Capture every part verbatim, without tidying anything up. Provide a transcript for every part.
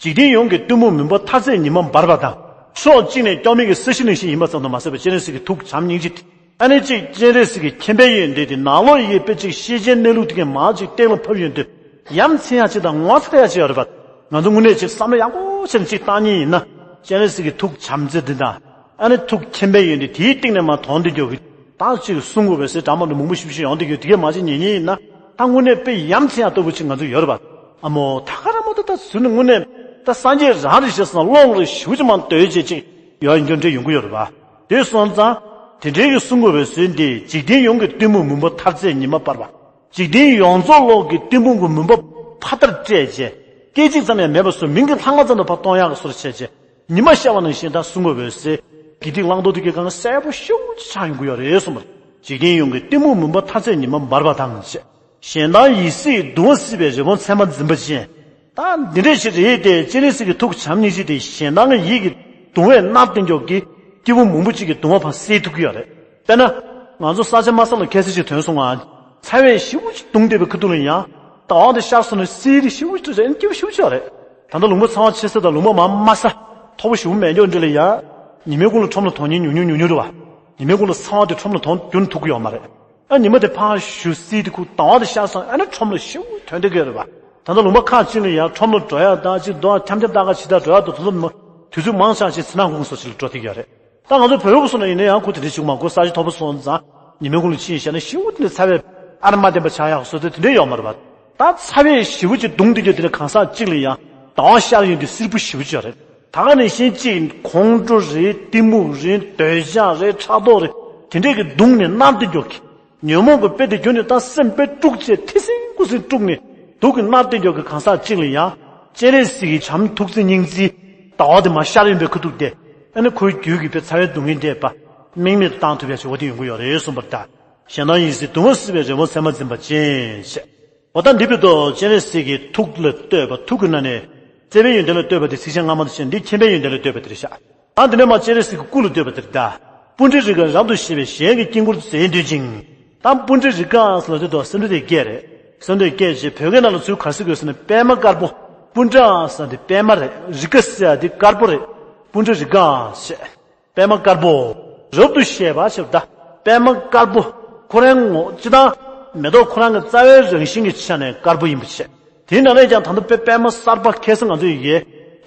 འཇིག་རྟེན་ཡོངས་ཀྱི་གཏི་མུག་མུན་པ་མཐར་ཚད་ཉི་མ་འབར་བ་དང་། ཕྱོགས་གཅིག་ནས་སྐྱོ་མེད་ཀྱི་ས་གཞི་ནང་བཞིན་ཡིན་པ་ཙམ་དུ་མ་ཟད་པར་སྤྱན་རས་གཟིགས་ཀྱི་ཐུགས་བྱམས་སྙིང་རྗེ། ཨ་ནི་གཅིག་སྤྱན་རས་གཟིགས་ཀྱི་མཁྱེན་པའི་ཡོན་ཏན་དེ་ནང་ལོགས་ཡི་དཔེ་གཅིག་ཤེས་བྱའི་གནས་ལུགས་དེ་གའི་མར་གཅིག་གཏན་ལ་ཕབ་ཡོང་དུས། ཡ་མཚན་ཡག་ཅིག་དང་ངོ་ཚ་ཡག་ཅིག་ཡོད་རེད་པ། ང་ཚོ་དངོས་གནས་ཅིག་བསམ་བློ་ཡག་པོ་བྱས་ནས་ཅིག་བཏང་མཁན་ཡིན་ན། སྤྱན་རས་གཟིགས་ཀྱི་ཐུགས་བྱམས་བརྩེ་འདི་དང་། ཨ་ནི་ཐུགས་མཁྱེན་པའི་ཡོན་ཏན་དེའི་སྟེང་ནས་མར་དོན་དེ་འཇོག་གི། ད་ཅིག་གསུང་དགོས་པའི་སྲིད་གྲྭ་མང་དུ་མང་པོ་ཞིབ་ཞིབ་ཡོང་དུས་ཡོད་དེ་གའི་མ་ཅིག་ཉན་མཁན་ཡིན་ན། ད་དངོས་གནས་དཔེ་ཡ་མཚན་ཡག་ལྟ་བུ་ཅིག་ང་ཚོ་ཡོད་རེད་པ། ཨ་མོ་ད་ག་རང་མོ་ད་ད་ཟུར་ནས་དངོས་གནས་ད་སངས་རྒྱས་རང་རེད་ཤག་བསམ་ཀློང་ལ་ཞེ་པོ་ཅིག་མར་འདོད་བྱེད་ཅིག་ཡོད་འགྱོ་འདྲ་ཡོང་གི་ཡོད་རེད་པ། དེ་སོང་ཙང་། དེ་འདྲའི་གི་གསུང་དགོས་པའི་ཟིན་ཏེ་འཇིག་རྟེན་ཡོངས་ཀྱི་གཏི་མུག་མུན་པ་མཐར་ཚད་ཉི་མ་འབར་བ། འཇིག་རྟེན་ཡོངས་རྫོགས་ལོག་གི་གཏི་མུག་གི་མུན་པ་ཕ་མཐར་བསྐྲད་བྱས། སྐད་ཅིག་ཙམ་ཡང་མེད་པ་བཟོ་མིང་གི་ལྷ་ང་ཙམ་དུ་ཕར་གཏོང་ཡག་གི་བཟོ་འདྲ་བྱས་བྱས། ཉི་མ་ཤར་བ་ནང་བཞིན་ད་གསུང་དགོས་པའི་ཟེ། དགེ་སྡིག་བླང་དོར་དེ་གའི་སྒང་གསལ་པོ་ཤུགས་ཆགས་ཡོང་གི་ཡོད་རེད་གསུངས་པ། འཇིག་རྟེན་ཡོངས་ཀྱི་གཏི་མུག་མུན་པ་མཐར་ཚད་ཉི་མ་འབར་བ་དང་ཞེས། གཞན་དང་ཡིད་སྲིད་གདུང་བ་སྲིད་པའི་རི་བོང་མཚན་མ་འཛིན་པ་ཅན། ད་འདི་འདྲས་ཞིག་རེད་དེ་སྤྱན་རས་གཟིགས་ཀྱི་ཐུགས་བྱམས་སྙིང་རྗེ་དེ་གཞན་དང་ཡིད་ཀྱི་གདུང་བས་མནར་ཏེ་མགྱོགས་ཀྱི་སྐྱེ་བོ་མང་པོ་ཅིག་གི་གདུང་བ་ཕར་སེལ་ཐུབ་ཀྱི་ཡོད་རེད། དཔེར་ན། ང་ཚོ་ས་ཆ་དམའ་ས་ལ་ཁ་སང་ཞིག་ཐོན་སོང་ང་། ཚ་བས་ཞེ་པོ་ཅིག་གདུང་བསྡད་པའི་ཁ་ཐུག་ལ་ཡང་། ཟླ་བ་དེ་ཤར་སོང་ནས་བསིལ་དེ་ཞེ་པོ་ཅིག་རེད། སྐྱིད་པོ་ཞེ་པོ་ཅིག་རེད། ད་ལྟ་ལུང་པ་ཚ་བ་ཆེ་ས་དང་ལུང་པ་མར་དམའ་ས། མཐོ་པོ་ཞེ་པོ་མེད་འགྱོག་འདྲ་ལ་ཡང་། ཉི་མའི་གུང་ལ་ཁྲོམ་ལ་དོང་ཉིན་ཉུང་ཉུང་ཉུང་ཉུང་རེད་བ། ཉི་མའི་གུང་ལ་ཚ་བ་དེ་ཁྲོམ་ལ་དོང་རྒྱུན་ཐུག་གི་ཡོད་མ་རེད། ཨ་ཉི་མ་དེ་ཕར་ཞུ་བསིལ་དེ་ཁུག་ཟླ་བ་དེ་ཤར་སོང་ཨ་ནི་ཁྲོམ་ལ་ཞེ་པོ་དོན་དེ་གས་རེད་བ། ད་ལྟ་ལུང་པ་ཁག་ཅིག་ལ་ཡང་ཁྲོམ་ལ་འགྲོ་ཡག་དང་ཅིག་འདུག་འཁྱམ་འཁྱམ་ཏག་ཏག་ཇི་ལྟར་འགྲོ་ཡག་འདུག་དུས་ཚོད་མང་ཆ་ཅིག་ཚེ་ནག་ཁུང་སོགས་ཅིག་ལ་འགྲོ་ཐུབ་ཀྱི་ཡོད་རེད། ད་ང་ཚོ་བོད་ཡུལ་སོགས་ན་ཡིན་ན་ཡང་ཁུ་དེ་འདྲ་བྱུང་མ་དགོས། ས་ཆ་མཐོ་པོ་སོང་ཙང་ཉི་མའི་གུང་ལ་ཕྱིན་བཞག་ན་ཤིན་ཏུ་ནས་ཚ་བས་ཨ་རི་མ་བསྟན་པ་ཆགས་ཡག་བཟོ་དེ་དེ་འདྲ་ཡོད་མ་རེད་པ། ད་ཚ་བས་ཞེ་པོ་ཅིག་གདུང་དེ་འགྱོ་དེ་ནས་གང་ཟག་གཅིག་ལ་ཡང་ཟླ་བ་ཤར་ཡོང་དུས་བསིལ་པོ་ཞེ་པོ་ཅིག་ཡོད་རེད། ད་ག་ནང་བཞིན་གཅིག་ཁོང་ཁྲོ་རེད། གཏི་མུག་རེད། འདོད་ཆགས་རེད། ཕྲག་དོག་རེད། དེ་འདྲས་ཀྱི་གདུང་ནས་མནར་ཏེ་མགྱོགས་ཀྱི། ཉོན་མོངས་ཀྱི་དཔེ་དེ་རྒྱུ་ནས་ད་སེམས་དཔེ་དཀྲུགས་བྱས་ཐི་སིང་ཁུ་སིང་དཀྲུགས་ནས་སྡུག་གི་མནར་ཏེ་མགྱོགས་ཀྱི་གང་ཟག་གཅིག་ལ་ཡང་། སྤྱན་རས་གཟིགས་ཀྱི་བྱམས་ཐུགས་བརྩེ་སྙིང་རྗེའི་ཟླ་བ་དེ་མར་ཤར་ཡོང་པའི་ཁ་ཐུག་དེ། ཨ་ནི་ཁོའི་རྒྱུད་ཀྱི་དཔེ་ཚ་བའི་སྡུག་བསྔལ་འདས་པ། རྨེག་མེད་དུ་བཏང་ཐུབ་པའི་བྱ་བ་དེ་ཡོང་གི་ཡོད་རེད་གསུངས་པར་གདའ། གཞན་དང་ཡིད་སྲིད་གདུང་བ་སྲིད་པའི་རི་བོང་མཚན་མ་འཛིན་པ་ཅན་ཞེས། འོ་ད་འདི་བོད་དུ་སྤྱན་རས་གཟིགས་ཀྱི་ཐུགས་ལ་བསྟོད་པ། ཐུགས་ཀྱི་ནང་ནས་བརྩེ་བའི་ཡོན་ཏན་ལ་བསྟོད་པ་དེ་ཚིགས་བཅད་སྔ་མ་དང་ཕྱེ་ནས་འདི་མཁྱེན་པའི་ཡོན་ཏན་ལ་བསྟོད་པ་དེ་རེད་ཤག་ཨ་འདི་ནས་མར་སྤྱན་རས་གཟིགས་ཀྱི་སྐུ་ལ་བསྟོད་པ་དེ་རེད་གདའ། སྤུ་གྲིའི་རི་ཁར་རབ་ཏུ་བཞད་པའི་ཞལ་གྱི་དཀྱིལ་འཁོར་མཛེས་སྟོན་ཅིང་། ད་སྤུ་གྲིའི་རི་ཁ་ཟེར་དུས་སེམས་ཁྲལ་དེ་སྐད་རེད། སེམས་ཁྲལ་སྐད་ཅེས་བོད་སྐད་ནང་ལ་ཚུར་ག་རེ་ཟེར་དགོས་ཟེར་ན་པད་མ་དཀར་པོ། སྤུ་གྲི་ཟེར་དེ་པད་མ་རེད། རི་ཁ་ཟེར་དེ་དཀར་པོ་རེད། སྤུ་གྲིའི་རི་ཁ་ཞེས། པད་མ་དཀར་པོ། རབ་ཏུ་བཞད་པ་ཞེས་པ་ད། པད་མ་དཀར་པོ། ཁོ་རང་ངོ་ཅི་དང་། མེ་ཏོག་ཁོ་རང་གི་རྩ་བའི་རང་བཞིན་གྱི་ཆ་ནས་དཀར་པོ་ཡིན་པ་བྱས། དེའི་ནང་ནས་ཀྱང་ད་ལྟ་དཔེ་པད་མ་གསར་པ། ཁ་སང་ང་ཚོ་ཡི་གེ་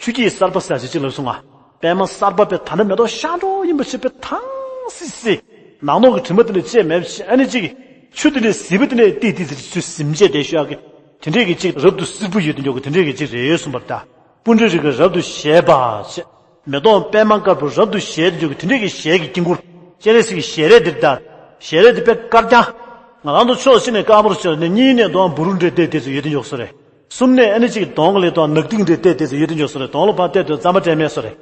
ཆུ་སྐྱེས་གསར་པ་ཟེར་ཅིག་ཅིག་ལབ་སོང་ང་། པད་མ་གསར་པ་དཔེ་ད་ལྟ་མེ་ཏོག་ཤར་འགྲོ་ཡིན་པ་ཞིག་དཔེ་ཐང་སི་སི། ནག་ནོག་གི་དྲི་མ་དེ་འདྲ་བཅས་མེད་པ་ཞིག་ཨ་ནི་ཅིག་ཆུ་དེ་འདྲའི་ཟིལ་པ་དེ་འདྲས་ཏིག་ཏིག་ཏིག་ཚུར་ཟིམ་བྱས་བསྡད་ཤོག་གི། དེ་འདྲས་ཀྱི་ཅིག་རབ་ཏུ་བསིལ་པོ་ཡོད་དེ་འཇོག་གི་དེ་འདྲས་ཀྱི་ཅིག་རེད་གསུངས་པར་གདའ། སྤུ་གྲིའི་རི་ཁར་རབ་ཏུ་བཞད་པ་ཞེས། མེ་ཏོག་པད་མ་དཀར་པོ་རབ་ཏུ་བཞད་དེ་འཇོག་གི་དེ་འདྲས་ཀྱི་ཞལ་གྱི་དཀྱིལ་འཁོར། སྤྱན་རས་གཟིགས་ཀྱི་ཞལ་རས་འདིར་གདའ། ཞལ་རས་འདི་དཔེ་དཀར་རྐྱང་། ང་རང་ཚོ་ཕྱོགས་གཅིག་ནས་དཀར་པོར་ཤར་ནས་གཉིས་ནས་དོང་འབུ་རུ་འདྲས་བལྟས་བལྟས་ཚོ་ཡོད་དེ་འཇོག་སོ་རེད། གསུམ་ནས་ཨ་ནི་གཅིག་གདོང་གི་ལས་དོང་ནག་ཏིང་འདྲས་བལྟས་བལྟས་ཚོ་ཡོད་དེ་འཇོག་སོ་རེད། གདོང་ལ་ཕར་བལྟས་དུས་རྩམ་པ་སྤྲད་མེད་སོ་རེད།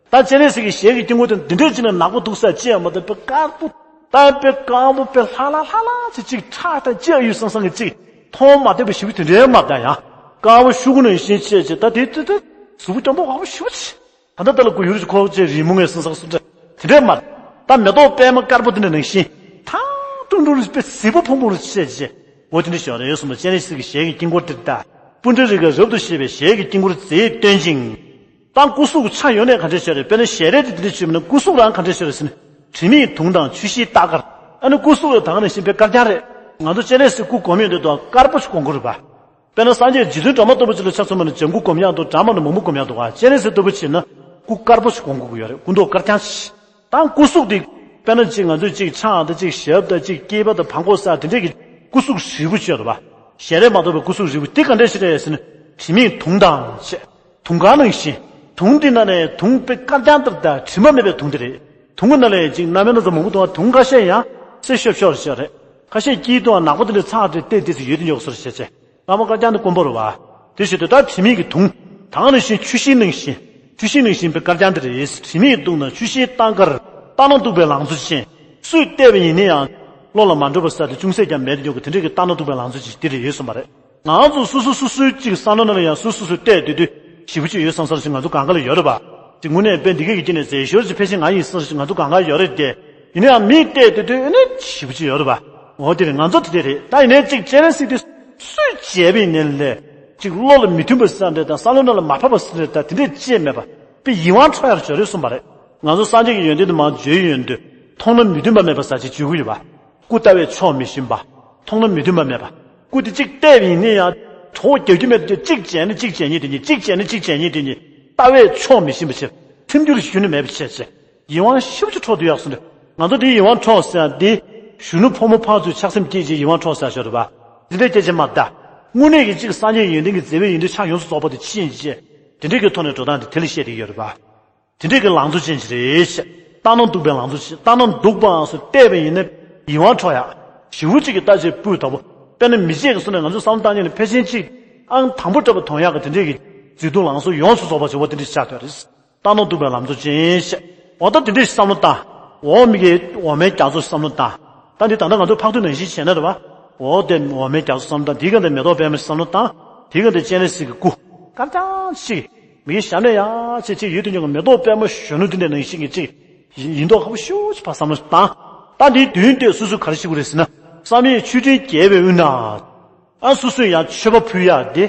ད་སྤྱན་རས་གཟིགས་ཀྱི་ཞལ་གྱི་དཀྱིལ་འཁོར་དེ་འདི་འདྲས་ཅིག་ནས་ནག་པོ་འདུག་ས་ཅི་ཡང་མ་གཏོགས་དཔེ་དཀར་པོ། ད་དཔེ་དཀར་པོ་དཔེ་ལྷག་ལྷག་ལྷག་ལྷག་ཅིག་ཅིག་ཁྲག་དང་ལྕེ་ཡོད་སང་སང་གི་ཅིག་མཐོང་མ་ཐེག་པ་ཞིག་དེ་འདྲས་མ་གདའ་ཡང་། དཀར་པོ་ཤུ་གུ་ནང་བཞིན་བྱས་བྱས་ད་དེ་དེ་དེ་གཟུགས་པོ་སྐྱོན་པོ་ཡག་པོ་ཞེ་པོ་ཅིག་ད་ལྟ་ལྟ་ལ་སྐུ་ཡུ་རུ་ཅིག་ཁོག་ཅེས་རི་མོ་ངས་སང་སང་སུ་འདྲ་དེ་འདྲས་མ། ད་མེ་ཏོག་པད་མ་དཀར་པོ་དེ་འདྲ་ནང་བཞིན་ཐང་ཀྲུང་ཀྲུང་རུ་དཔེ་བཟི་པོ་ཕུང་ཕུང་རུ་བྱས་བྱས་འོ་དེ་འདྲ་ཞིག་ཡོད་རེད་གསུངས་པ། སྤྱན་རས་གཟིགས་ཀྱི་ཞལ་གྱི་དཀྱིལ་འཁོར་དེར་གདའ། སྤུ་གྲིའི་རི་ཁར་རབ་ཏུ་བཞད་པའི་ཞལ་གྱི་དཀྱིལ་འཁོར་མཛེས་སྟོན་ཅིང་། ད་སྐུ་གཟུགས་ཆ་ཡོངས་ནས་ག་འདྲས་ཤར་རེད། དཔེར་ན་ཞལ་རས་དེ་དེ་འདྲས་བྱས་པ་ན་སྐུ་གཟུགས་རང་ག་འདྲས་ཤར་རེད་ཟེར་ན། དྲི་མེད་དུང་དང་ཆུ་ཤེལ་རྟ་དཀར། ཨ་ནི་སྐུ་གཟུགས་ལ་ད་ག་ནང་བཞིན་དཔེ་དཀར་རྐྱང་རེད། ང་ཚོ་སྤྱན་རས་གཟིགས་སྐུ་སྒོམ་ཡོང་དུས་དང་དཀར་པོ་ཞིག་སྒོམ་དགོས་རེད་པ། དཔེར་ན་སངས་རྒྱས་རྗེ་བཙུན་སྒྲོལ་མ་ལྟ་བུ་ཅིག་ལ་ཆ་མཚོན་པ་ན་ལྗང་གུ་སྒོམ་ཡག་འདུག་འདྲ་མ་ན་མང་པོ་སྒོམ་ཡག་འདུག་ག་སྤྱན་རས་གཟིགས་ལྟ་བུ་བྱས་ན་སྐུ་དཀར་པོ་ཞིག་སྒོམ་དགོས་ཀྱི་ཡོད་རེད། སྐུ་མདོག་དཀར་རྐྱང་ཞིག་ད་སྐུ་གཟུགས་དེ་དཔེར་ན་ཅིག་ང་ཚོས་ཅིག་ཕྱག་དང་ཅིག་ཞབས་དང་ཅིག་སྐེད་པ་དང་བྲང་ཁོག་ས་དེ་འདྲས་ཀྱི་སྐུ་གཟུགས་ཧྲིལ་པོ་ཅིག་ཡོད་རེད་པ། ཞལ་རས་མ་གཏོགས་པའི་སྐུ་གཟུགས་ཧྲིལ་པོ་དེ་ག་འདྲས་ཞིག་རེད་ཟེར་ན། དྲི་མེད་དུང་དང་ཞེས། དུང་དཀར་ནང་བཞིན། དུང་དེ་ནང་ནས་དུང་དཔེ་དཀར་རྐྱང་ལྟར་དང་དྲི་མ་མེད་པའི་དུང་དེ་རེད། དུང་གི་ནང་ལ་ཅིག་སྣ་མིན་སྣ་ཚོགས་མང་པོ་འདུག་ག་དུང་ཁ་ཤས་ཡང་སེར་ཤོག་ཤོག་རེ་ཤོག་རེད། ཁ་ཤས་དཀྱིལ་དུའང་ནག་པོ་དེ་འདྲའི་ཚགས་དེ་ཏེ་ཏེ་ཚོ་ཡོད་དེ་ཉོག་སོར་བྱས་བྱས། ལྷག་མ་དཀར་རྐྱང་དེ་དཀོན་པོ་རེད་བ། དེ་བཞིན་དུ་ད་དྲི་མེད་ཀྱི་དུང་། ད་ག་ནང་བཞིན་ཆུ་ཤེལ་ནང་བཞིན། ཆུ་ཤེལ་ནང་བཞིན་པའི་དཀར་རྐྱང་དེ་རེད། དྲི་མེད་དུང་དང་ཆུ་ཤེལ་རྟ་དཀར། ལྟ་ན་སྡུག་པའི་ལང་ཚོ་ཅན། སུས་བལྟས་པ་ཡིན་ན་ཡང་། བློ་ལ་མ་འགྲོ་བ་ས་དེ་ཅུང་ཟད་ཀྱང་མེད་དེ་ཉོག་གི་དེ་འདྲའི་གི་ལྟ་ན་སྡུག་པའི་ལང་ཚོ་ཅིག་དེ་རེད་ཡོད་སོང་བ་རེད། ང་ཚོ་སོ་སོ་སོ་སོའི་གཅིག་བསམ་བློ་ནང་ལ་ཡང་སོ་སོ་སོས་བལྟས་དུས་དུས་ཞེ་པོ་ཅིག་ཡོད་བསམ་ས་ཞིག་ང་ཚོ་གང་ག་ལ་ཡོད་རེད་པ། དེ་དངོས་གནས་དཔེ་འདི་གས་ཀྱི་དཀྱིལ་ནས་མཛེས་ཤོས་ཅིག་ཕལ་ཆེར་ང་ཡིན་བསམ་ས་ཞིག་ང་ཚོ་གང་ག་ཡོད་རེད་དེ། ཡིན་ན་ཡང་མིས་བལྟས་དུས་དུས་ཨེ་ནས་ཞེ་པོ་ཅིག་ཡོད་རེད་པ། འོ་དེ་རེད། ང་ཚོ་དེ་དེ་རེད། ད་ཡིན་ནའི་གཅིག་སྤྱན་རས་གཟིགས་དེ་སུས་མཇལ་བ་ཡིན་ནའི་ལས། ཅིག་བློ་ལ་མི་མཐུན་པ་ཟེར་འདྲ་དང་བསམ་བློ་ནང་ལ་མ་ཕབ་པ་ཟེར་འདྲ་དང་དེ་འདྲས་ཅིག་མེད་པ། དཔེ་ཡིད་དབང་འཕྲོག་ཡག་སྦྱོར་རེད་གསུངས་པ་རེད། ང་ཚོ་སངས་རྒྱས་ཀྱི་ཡོན་ཏན་དུ་མ་བརྗོད་ཡོན་དུ་མཐོང་ན་མི་མཐུན་པ་མེད་པ་ཟེར་ཅིག་བརྗོད་ཀྱི་ཡོད་པ། སྐུ་ལྟ་བས་ཕྱོགས་མི་ཞུམ་པ། མཐོང་ན་མི་མཐུན་པ་མེད་པ། སྐུ་དེ་གཅིག་བལྟས་པ་ཡིན་ན་ཡང་གྲོགས་རྒྱག་རྒྱུ་མེད་དུས་གཅིག་བྱས་ན་གཅིག་བྱས་ཉིད་དེ་ཉིད་གཅིག་བྱས་ན་གཅིག་བྱས་ཉིད་དེ་ཉིད་ལྟ་བས་ཕྱོགས་མི་ཞུམ་པ་ཕྱིར་ཐིམ་རྒྱུ་ལ་ཞུ་ནི་མེད་པ་བྱས་བྱས་ཡིད་དབང་ཤུགས་ཆེ་འཕྲོག་དུ་ཡག་སོང་རེད། ང་ཚོ་དེའི་ཡིད་དབང་འཕྲོག་ཟེར་ཡང་དེ་གཞོན་ནུ་ཕོ་མོ་ཕར་ཚུར་ཆགས་སེམས་སྐྱེས་ཀྱི་ཡིད་དབང་འཕྲོག་ཟེར་ཞོར་རེད་པ། དེ་འདྲའི་སྐད་ཆ་མ་གདའ། དངོས་གནས་ཀྱི་གཅིག་སངས་རྒྱས་ཡོན་ཏན་གྱི་མཛད་པའི་ཡོན་ཏན་ཆ་ཡོངས་སུ་རྫོགས་པ་དེ་ཕྱིན་ཅི། དེ་འདྲའི་གི་ཐོག་ནས་འགྲོ་སྟངས་དེ་དེ་ལ་བཤད་དེ་ཡོད་རེད་པ། དེ་འདྲའི་གི་ལང་ཚོ་ཅན་ཞིག་རེད་ཤག་བལྟ་ན་སྡུག་པའི་ལང་ཚོ་ཅན། བལྟ་ན་སྡུག་པའང་སུ་བལྟས་པ་ཡིན་ན་ཡིད་དབང་འཕྲོག་ཡག་ཞི་བོ་གཅིག་གི་ལྟ་བྱེད་སྤུས་དག་པོ། དཔེར་ན་མི་བརྗེད་ཀྱི་སོ་ནས་ང་ཚོས་བསམ་བློ་བཏང་ཉིན་ནས་ཕལ་ཆེར་གཅིག་ཨང་དང་པོ་འདྲ་པོ་མཐོང་ཡག་གི་དེ་འདྲའི་གི་མཛེས་སྡུག་ལང་ཚོ་ཡོངས་སུ་རྫོགས་པ་བྱེད་པོ་དེ་འདྲ་ཆགས་བསྡད་རེད། བལྟ་ན་སྡུག་པའི་ལང་ཚོ་ཅན་ཞེས། འོ་ད་དེ་འདྲ་ཞིག་བསམ་བློ་བཏང་། འོ་མི་གི་འོ་མའི་རྒྱ་མཚོ་བསམ་བློ་བཏང་། ད་འདི་ད་ལྟ་ང་ཚོ་ཕག་ཐུག་ནང་བཞིན་བྱས་ན་རེད་བ། འོ་དེ་འོ་མའི་རྒྱ་མཚོ་བསམ་བློ་བཏང་། དེའི་སྒང་དེ་མེ་ཏོག་པད་མ་བསམ་བློ་བཏང་། དེའི་སྒང་དེ་སྤྱན་རས་གཟིགས་ཀྱི་སྐུ་དཀར་རྐྱང་ཞིག་མི་གི་ཞབས་ནས་ཡར་ཆེ་ཆེ་ཡོད་དུ་ཉོ་གི་མེ་ཏོག་པད་མ་གཞོན་ནུ་དེ་འདྲ་ནང་བཞིན་གྱི་ཅིག་ཡིན་མདོག་ཁ་པོ་ཤུགས་ཆེ་ཕར་བསམ་བློ་བཏང་། ད་འདིའི་མདུན་དེ་སུ་སུ་ག་རེ་བྱེད་དགོས་རེད་ཟེར་ན། བསམ་ཡས་མཆོད་སྤྲིན་རྒྱས་པའི་དབུས་ན། ཨ་སོ་སོས་ཡང་མཆོད་པ་ཕུལ་ཡག་དེ།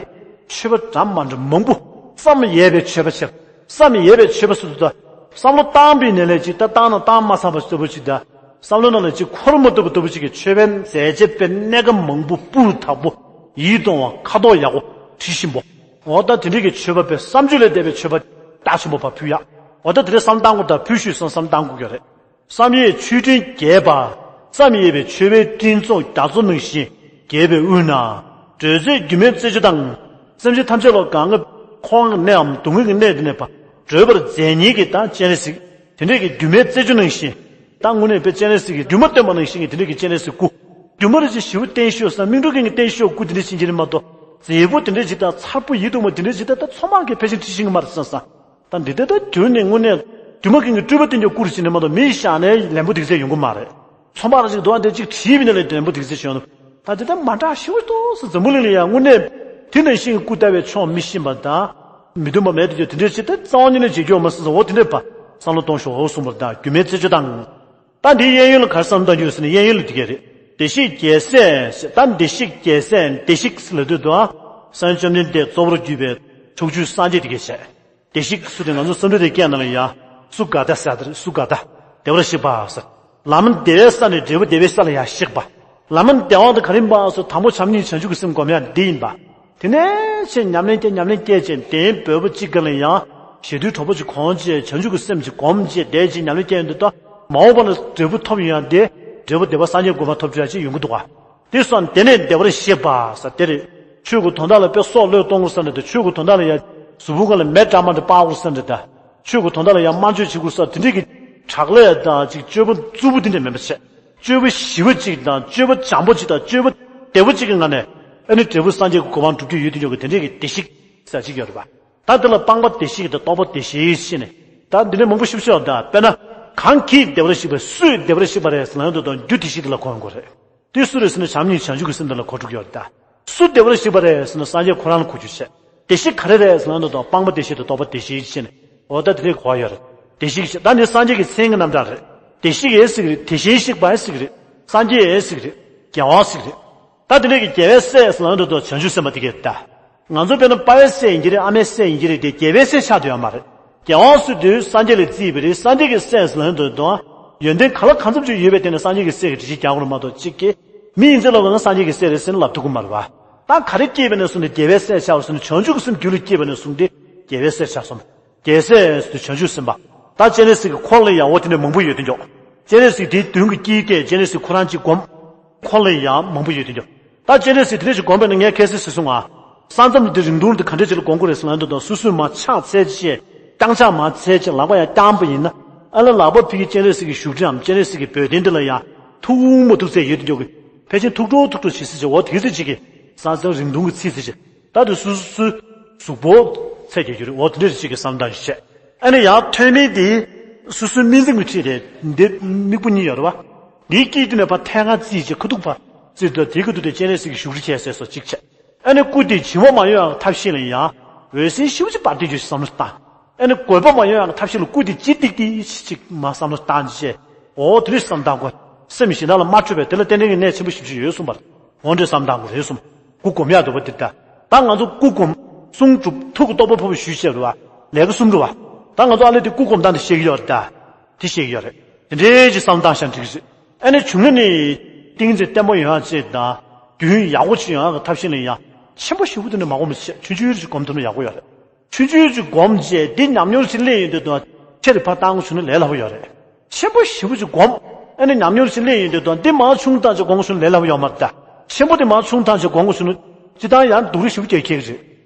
མཆོད་པ་འདྲ་མ་འདྲ་མང་པོ། བསམ་ཡས་པའི་མཆོད་པ་ཕྱིར། བསམ་ཡས་པའི་མཆོད་པ་སོ་སོ་དང་། བསམ་བློ་བཏང་པའི་ནས་ལས་ཅིག་ད་བཏང་ན་བཏང་མ་ཚར་བ་ལྟ་བུ་ཅིག་དང་། བསམ་བློ་ནང་ལ་ཅིག་འཁོར་མ་ཐུབ་པ་ལྟ་བུ་ཅིག་གི་མཆོད་པའི་མཛད་རྗེས་པའི་གནད་འགག་མང་པོ་སྤུས་དག་པོ། ཡིད་དུ་འོང་བ་ཁ་དོག་ཡག་པོ་དྲི་ཞིམ་པོ། འོ་ད་དེ་འདྲའི་གི་མཆོད་པ་པའི་བསམ་བརྗོད་ལས་འདས་པའི་མཆོད་པ་རྒྱ་ཆེན་པོ་ཕར་ཕུལ་ཡག་འོ་ད་དེ་འདྲའི་བསམ་བཏང་དགོས་དང་ཕུལ་ཤུལ་བསམ་བསམ་བཏང་དགོས་ཀྱི་རེད། བསམ་ཡས་མཆོད་སྤྲིན་རྒྱས་པ། བསམ་ཡས་པའི་མཆོད་པའི་སྤྲིན་ཚོགས་རྒྱ་མཚོ་ནང་བཞིན་རྒྱས་པའི་དབུས་ན། བགྲོད་མཛད་སྒྱུ་མའི་རྩེ་མཆོག་དང་། སེམས་ཅན་ཐམས་ཅད་ལ་གང་གི་འཁོར་བའི་གནས་འམ་སྡུག་བསྔལ་གྱི་གནས་འདི་ནས་ཕར་བགྲོད་པར་མཛད་མཁན་གྱི་ད་སྤྱན་རས་གཟིགས། དེ་འདྲས་ཀྱི་སྒྱུ་མའི་རྩེ་མཆོག་ནང་བཞིན། ད་དངོས་གནས་དཔེ་སྤྱན་རས་གཟིགས་ཀྱི་སྒྱུ་མ་སྟོན་པ་ནང་བཞིན་གྱི་དེ་འདྲས་ཀྱི་སྤྱན་རས་གཟིགས་སྐུ། སྒྱུ་མ་རེ་ཅིག་ཞི་བ་བརྟན་བཞུགས་སམ་སྨིན་གྲོལ་གྱི་བརྟན་བཞུགས་སྐུ་དེ་འདྲས་ཕྱིན་གྱི་རེད་མ་གཏོགས། མཛེས་པོ་དེ་འདྲས་ཅིག་དང་མཚར་པོ་ཡིད་དུ་འོང་བ་དེ་འདྲས་ཅིག་ད་ད་ཚོང་པ་གིས་ཕལ་ཆེར་བྲིས་ཤེས་ཀྱི་མ་རེད་བསམ་བསམ། ད་འདི་ལྟ་ལྟ་དུས་ནས་དངོས་གནས་སྒྱུ་མ་མཁན་གྱི་སྤྲུལ་པ་བསྟན་རྒྱུ་སྐུ་རུ་བྱས་ནས་མ་གཏོགས་མི་ཞིག་བཞག་ནས་ལན་པོ་འདི་ཚད་ཡོང་གི་མ་རེད། ཚོང་པ་ར་ཅིག་འདུག་ཨ་འདི་ཅིག་བྲིས་པ་ཡིན་ན་ལས་ལན་པོ་འདི་ཚད་བྱུང་། ད་འདི་ལྟ་མ་འདྲ་ཞིག་ཏོག་ཙམ་འཛམ་བུ་གླིང་ལ་ཡང་དངོས་གནས་དེ་ནང་བཞིན་གྱི་སྐུ་ལྟ་བས་ཆོག་མི་ཤེས་པ་དང་། མི་མཐུན་པ་མེད་དུ་གྱུར་དེ་འདྲའི་ཅིག་ད་རྩ་བ་ཉིད་ནས་བརྗེད་རྒྱུ་མ་སྲིད་ཟེར་འོ་དེ་འདྲའི་པ་བསམ་བློ་གཏོང་ཤོག་འོ་གསུངས་པར་ད་སྒྱུ་མའི་རྩེ་མཆོག་དང་། ད་འདིའི་གཡས་གཡོན་ལ་ག་རེ་བསམ་བཏང་རྒྱུ་ཟེར་ན་གཡས་གཡོན་ལ་འདི་གས་རེད། བདེ་གཤེགས་རྒྱལ་སྲས་ཟེར་ད་བདེ་གཤེགས་རྒྱལ་སྲས་བདེ་གཤེགས་ཟེར་ལབ་དུས་དུ་ཨ། སངས་རྒྱས་བཅོམ་ལྡན་འདས་གཙོ་བོར་གྱུར་པའི་ཕྱོགས་བཅུའི་སངས་རྒྱས་དེ་གས་བྱས། བདེ་གཤེགས་སུ་དེ་ང་ཚོ་བསམ་འགྲུབ་དེ་སྐད་ནང་ལ་ཡ། སུ་ག་ད་ཟེར་དེ་རེད་སུ་ག་ད། བདེ་བར་གཤེགས་པ་ཟེར། ལམ་བདེ་བའི་ས་ནས་འབྲས་བུ་བདེ་བའི་ས་ལ་ཡ་གཤེགས་པ། ལམ་བདེ་བ་དེ་ག་རེ་ཡིན་པ་ཟེར་དང་པོ་བྱམས་སྙིང་བྱང་ཆུབ་ཀྱི་སེམས་སྒོམ་ཡ་འདི་ཡིན་པ། དེ་ནས་ཕྱིན་ཉམས་ལེན་བསྐྱེད་ཉམས་ལེན་བསྐྱེད་ཅིང་དེའི་འབྲས་བུ་གཅིག་ག་ལ་ཡང་ཞེ་དུས་གྲོགས་པོ་གཅིག་གོང་བཅས་བྱང་ཆུབ་ཀྱི་སེམས་གཅིག་གོམས་བཅས་དེ་གཅིག་ཉམས་ལེན་བསྐྱེད་འདི་ལྟ་མ་འོངས་པ་ལ་འབྲས་བུ་ཐོབ་ཡོང་ཡང་དེ་འབྲས་བུ་བདེ་བ་སངས་རྒྱས་གོ་འཕང་ཐོབ་བྱ་ཅིག་ཡོང་གི་འདུག་ག་དེ་སོང་དེ་ནས་བདེ་བར་གཤེགས་པ་ཟེར་དེ་རེད། ཆོས་ཀྱི་དོན་དག་ལ་དཔེ་སྲོག་བློས་གཏོང་དགོས་ས་འདྲ་དང་ཆོས་ཀྱི་དོན་དག་ལ་ཡང་གཟུགས་པོ་སྒང་ལ་མེ་བཀྲ་མ་འདྲ་སྤར་དགོས་ས་འདྲ་དང་། ཆོས་ཀྱི་དོན་དག་ལ་ཡང་དམར་མཆོད་བྱེད་དགོས་ས་དེ་འདྲས་ཀྱི་དྲག་ལས་དང་ཅིག་སྤྱོད་པ་རྩུབ་པོ་དེ་འདྲས་མིན་པ་བྱས། སྤྱོད་པ་ཞི་བ་ཅིག་དང་སྤྱོད་པ་བྱམས་པོ་ཅིག་དང་སྤྱོད་པ་བདེ་བོ་ཅིག་གི་ངང་ནས་ཨ་ནི་འབྲས་བུ་སངས་རྒྱས་ཀྱི་གོ་འཕང་སྒྲུབ་རྒྱུ་ཡོད་དུ་འཇོག་གི་དེ་འདྲས་ཀྱི་བདེ་གཤེགས་ཟེར་ཅིག་ཡོད་རེད་པ། ད་དེ་ལ་སྤངས་པ་བདེ་གཤེགས་དང་རྟོགས་པ་བདེ་གཤེགས་ཞེས་ནས་ད་འདི་འདྲས་མང་པོ་ཞིབ་ཤོག་ད་དཔེར་ན་གང་གིས་བདེ་བར་གཤེགས་པ་སུས་བདེ་བར་གཤེགས་པ་རེད་ཟེར་ན་འདི་དང་རྒྱུ་བདེ་གཤེགས་དེ་ལ་གོ་ཡོང་དགོས་རེད། དེ་སུ་རེད་ཟེར་ན་བྱམས་སྙིང་བྱང་ཆུབ་ཀྱི་སེམས་དེ་ལ་གོ་ཐུབ་ཀྱི་ཡོད་རེད་ད། སུ་བདེ་བར་གཤེགས་པ་རེད་ཟེར་ན་སངས་རྒྱས་ཁོ་རང་ལ་གོ་རྒྱུ་བྱས། བདེ་གཤེགས་ག་རེ་རེད་ཟེར་ན་འདི་དང་སྤངས་པ་བདེ་གཤེགས་དང་རྟོགས་པ་བདེ་གཤེགས་ཞེས་ནས་འོ་ད་དེ་འདྲས་གོ་ཡོད་རེད། བདེ་གཤེགས་ཞེས་ད་འདི་སངས་རྒྱས་ཀྱི་མཚན་གྱི་རྣམ་གྲངས་རེད། བདེ་གཤེགས་ཡས་ཟེར་གི་རེད་དེ་བཞིན་གཤེགས་པ་ཡས་ཟེར་གི་རེད། སངས་རྒྱས་ཡས་ཟེར་གི་རེད། རྒྱལ་དབང་ཟེར་གི་རེད། ད་དེ་འདྲས་ཀྱི་རྒྱལ་བའི་སྲས་ཟེར་ན་འདི་དང་བྱང་ཆུབ་སེམས་དཔའ་དེ་གས་ད། ང་ཚོ་དཔེར་ན་དཔའ་བའི་སྲས་ཡིན་གྱི་རེད་ཨ་མའི་སྲས་ཡིན་གྱི་རེད་དེ་རྒྱལ་བའི་སྲས་ཆགས་དུ་ཡོད་མ་རེད། རྒྱལ་དབང་ཟེར་དུས་སངས་རྒྱས་ལ་བརྩིས་པ་རེད་སངས་རྒྱས་ཀྱི་སྲས་ཟེར་ན་འདོད་དོ། ཡོན་ཏན་ག་ལ་གང་འཚམ་ཅིག་ཡོད་པའི་སྟེང་ནས་སངས་རྒྱས་ཀྱི་སྲས་ཀྱི་འགྲེལ་བཤད་རྒྱག་དགོས་རེད་མ་གཏོགས་གཅིག་གིས་མི་ཡིན་ཚད་ལ་འོ་ན་སངས་རྒྱས་ཀྱི་སྲས་རེད་ཟེར་ནས་ལབ་ཐུབ་ཀྱི་མ་རེད་བ། ད་ག་རེ་སྐྱེས་པ་ནས་བཟུང་ནས་རྒྱལ་བའི་སྲས་ཆགས་པ་ཟེར་ན་བྱང་ཆུབ་ཀྱི་སེམས་རྒྱུད་ལ་སྐྱེས་པ་ནས་བཟུང་སྟེ་རྒྱལ་བའི་སྲས་ཆགས་སོང་། རྒྱལ་སྲས་ཟེར་དུས་བྱང་ཆུབ་སེམས་དཔའ། ད་སྤྱན་རས་གཟིགས་ཀྱི་འཁོར་ལ་ཡང་འོ་དེ་འདྲ་མང་པོ་ཡོད་དེ་འཇོག་སྤྱན་རས་གཟིགས་དེའི་མདུན་གྱི་དཀྱིལ་དེ་སྤྱན་རས་གཟིགས་ཁོ་རང་གཅིག་སྒོམ། འཁོར་ལ་ཡང་མང་པོ་ཡོད་དེ་འཇོག་ད་སྤྱན་རས་གཟིགས་དེ་འདྲ་ཞིག་སྒོམ་པས་ན་ངས་ཁ་སང་ཟེར་སོང་ང་། ས་མཚམས་འདི་རིང་ཐུང་འདི་ག་འདྲ་ཅིག་ལ་སྒོམ་དགོས་རེད་ཟེར་ན་འདི་དང་སོ་སོས་མར་ཕྱག་འཚལ་བྱས། རྐྱང་ཕྱག་མར་འཚལ་བྱས་ལག་པ་ཡང་བརྐྱངས་པ་ཡིན་ན། ཨ་ལ་ལག་པ་ཕ་གི་སྤྱན་རས་གཟིགས་ཀྱི་བཞུགས་ཁྲིའམ་སྤྱན་རས་གཟིགས་ཀྱི་འབོལ་གདན་འདི་ལ་ཡང་ཐུགས་མ་ཐུགས་ཚད་ཡོད་དེ་འཇོག་གི་ཕལ་ཆེར་ཐུགས་སྤྲོ་ཐུགས་སྤྲོ་བྱེད་སྲིད་བྱས་འོ་དེ་ཚེ་གཅིག་གི་ས་མཚམས་རིང་ཐུང་གི་ཚིག་ཚེ་བྱས། ད་དུ་སོ་སོའི་གཟུགས་པོ་ཚད་ཀྱི་རྒྱུ་རེད་འོ་དེ་འདྲ་ཞིག་གི་བསམ་སྟངས་ཤིག་བྱས། ཨ་ནི་ཡང་ཐོན་མིའི་དེ་སོ་སོའི་སྨིན་འཛིན་གྱི་ཁྲིད་དེ་འདི་མིག་པོ་གཉིས་ཡོད་རེད་བ། འདིའི་དཀྱིལ་དུ་ནས་ཕར་ཐལ་ཁ་རྩིས་བྱས་ཁ་ཐུག་ཕར་རྩིས་དུ་དེའི་ཁ་ཐུག་དེ་སྤྱན་རས་གཟིགས་ཀྱི་བཞུགས་ཁྲི་བྱས་ཟེར་སོ་གཅིག་བྱས། ཨ་ནི་སྐུ་དེ་བྱིང་བ་མ་ཡོང་ཡག་ཐབས་ཤེས་ལ་ཡང་འོད་ཟེར་ཞིབ་ཅིག་འབར་བསྡད་རྒྱུ་ཞིག་བསམ་བློ་བཏང་། ཨ་ནི་རྒོད་པ་མ་ཡོང་ཡག་ཐབས་ཤེས་ལ་སྐུ་དེ་ལྗིད་ཏིག་ཏིག་ཞིག་མ་བསམ་བློ་བཏང་བྱས། འོ་དེ་རིགས་བསམ་བཏང་དགོས། སེམས་གཞན་དག་ལ་མ་འཕྲོད་པས་དེ་ལ་ཏན་ཏན་གྱི་གནད་ཆེན་པོ་ཞིབ་ཅིག་ཡོད་གསུངས་པར། འོ་འདྲས་བསམ་བཏང་དགོས་རེད་གསུངས། སྐུ་སྒོམ་ཡག་འདུག་པ་འདིར་ལྟ། ད་ང་ཚོ་སྐུ་སྒོམ། གསུང་སྒྲུབ། ཐུགས་ཀྱི་རྟོགས་པ་ཕུར་བུ་ཞུས་བྱས་རེད་བ། ལས་ཀ་གསུམ་རེད་བ། ད་ང་ཚོ་ཨ་ལས་དེ་སྐུ་སྒོམ་སྟངས་དེ་ཤེས་ཀྱི་ཡོད་རེད་ད། དེ་ཤེས་ཀྱི་ཡོད་རེད། དེ་འདྲའི་ཅིག་བསམ་བློ་བཏང་ཤག་འགྲིག་གི་རེད། ཨ་ནི་བྱུང་ན་ནི། ཏིང་འཛིན་བརྟན་པོ་ཡོང་ཡག་ཅིག་དང་། རྒྱུན་ཡག་པོ་ཅིག་ཡོང་ཡག་གི་ཐབས་ཤེས་ལ་ཡང་། ཆེན་པོ་ཞེ་པོ་དེ་ནི་མ་སྒོམ་པ་བྱས། ཆུང་ཆུང་ཅིག་སྒོམ་ཐུབ་ན་ཡག་པོ་ཡོད་རེད། ཆུང་ཆུང་ཅིག་སྒོམ་བྱས་འདི་ཉམས་མྱོང་ཅིག་སླེབས་ཡོང་དུས་དང་། ཆེ་རུ་ཕར་བཏང་དགོས་བྱུང་ན་ལས་སླ་པོ་ཡོད་རེད། ཆེན་པོ་ཞེ་པོ་ཅིག་སྒོམ། ཨ་ནི་ཉམས་མྱོང་ཅིག་སླེབས་ཡོང་དུས་དང་། འདི་མར་ཆུང་བཏང་བྱས་སྒོམ་དགོས་བྱུང་ན་ལས་སླ་པོ་ཡོད་མ་རེད་ད། ཆེན་པོ་དེ་མར་ཆུང་བཏང་བྱས་སྒོམ་དགོས་བྱུང་ན། སྤྱིར་བཏང་ཡང་སྡུག་རུས་ཞེ་པོ་སྐྱེ་ཁེགས་རེད།